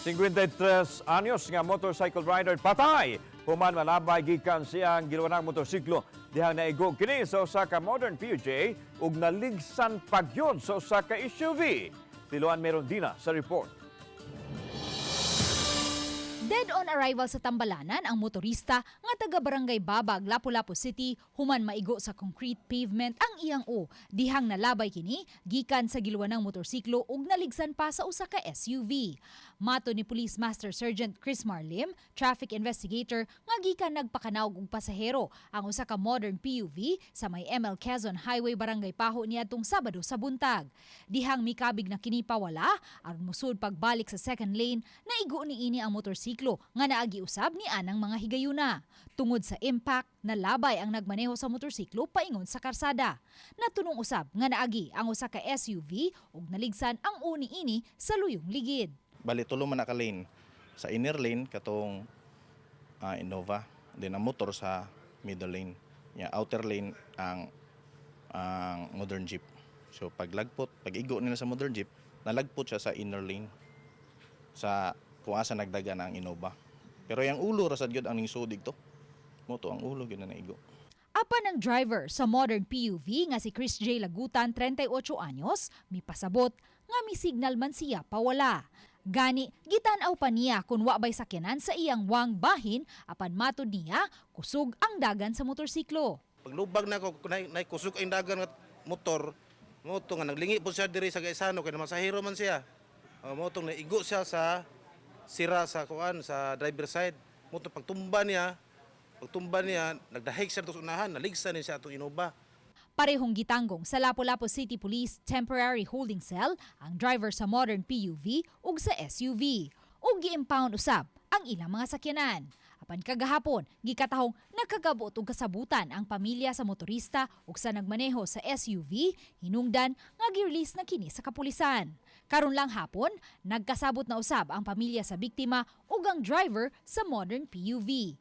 53 anyos nga motorcycle rider patay human malabay gikan siyang gilwanang motorsiklo dihang naigo kini sa usa ka modern PUJ ug naligsan pagyud sa usa ka SUV. Si Luan Merondina sa report. Dead on arrival sa Tambalanan ang motorista nga taga Barangay Babag, Lapu-Lapu City, human maigo sa concrete pavement ang iyang u. Dihang nalabay kini gikan sa gilwanang motorsiklo ug naligsan pa sa usa ka SUV. Mato ni Police Master Sergeant Chris Marlim, traffic investigator, nga gikan nagpakanawg og pasahero ang usa ka modern PUV sa may ML Quezon Highway, Barangay Paho niadtong Sabado sa buntag. Dihang mikabig na kini pawala aron mosud pagbalik sa second lane, naigo niini ang motorsiklo nga naagi usab ni anang mga higayuna. Tungod sa impact, nalabay ang nagmaneho sa motorsiklo paingon sa karsada. Natunong usab nga naagi ang usa ka SUV ug naligsan ang u niini sa luyong ligid. Bali tulo man na ka lane. Sa inner lane katong Innova, then ang motor sa middle lane. Ya, outer lane ang modern jeep. So paglagpot, pag igo nila sa modern jeep, nalagpot siya sa inner lane sa kung asa nagdaga na ang Innova. Pero yung ulo ra sad gyud ang ning sudig to. Mo to ang ulo gyud na naigo. Apan ang driver sa modern PUV nga si Chris J. Lagutan, 38 anyos, mipasabot nga mi-signal man siya pawala. Gani, gitan-aw pa niya kung wa bay sakyanan sa iyang wang bahin, apan matod niya, kusog ang dagan sa motorsiklo. Paglubag na ako, nay kusog ang dagan nga motor, mo to nga naglingi po siya diri sa Gaisano kay masahero man siya. Mo tong naigo siya sa sira sa kuan sa driver side. Mo to pagtumba niya, nagdahig siya sa unahan, naligsan niya siya atong Innova. Parehong gitanggong sa Lapu-Lapu City Police Temporary Holding Cell ang driver sa modern PUV ug sa SUV. Ug gi-impound usab ang ilang mga sakyanan. Apan kagahapon, gikatahong nakagabot og kasabutan ang pamilya sa motorista ug sa nagmaneho sa SUV, hinungdan nga gi-release na kini sa kapulisan. Karon lang hapon, nagkasabot na usab ang pamilya sa biktima ug ang driver sa modern PUV.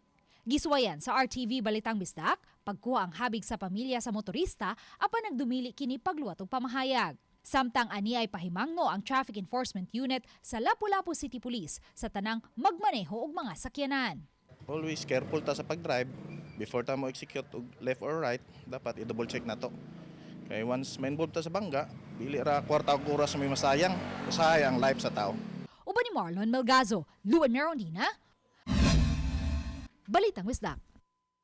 Gisuwayan sa RTV Balitang Bisdak pagkuha ang habig sa pamilya sa motorista, apan nagdumili kini pagluwat og pamahayag. Samtang ani ay pahimangno ang Traffic Enforcement Unit sa Lapu-Lapu City Police sa tanang magmaneho og mga sakyanan. Always careful ta sa pag-drive. Before ta mo execute og left or right, dapat i-double check na to. Kay once ma-involve ta sa bangga, dili ra kwarta og oras may masayang, sayang life sa tao. Uban ni Marlon Melgazo, Luan Merondina, Balitang Bisdak.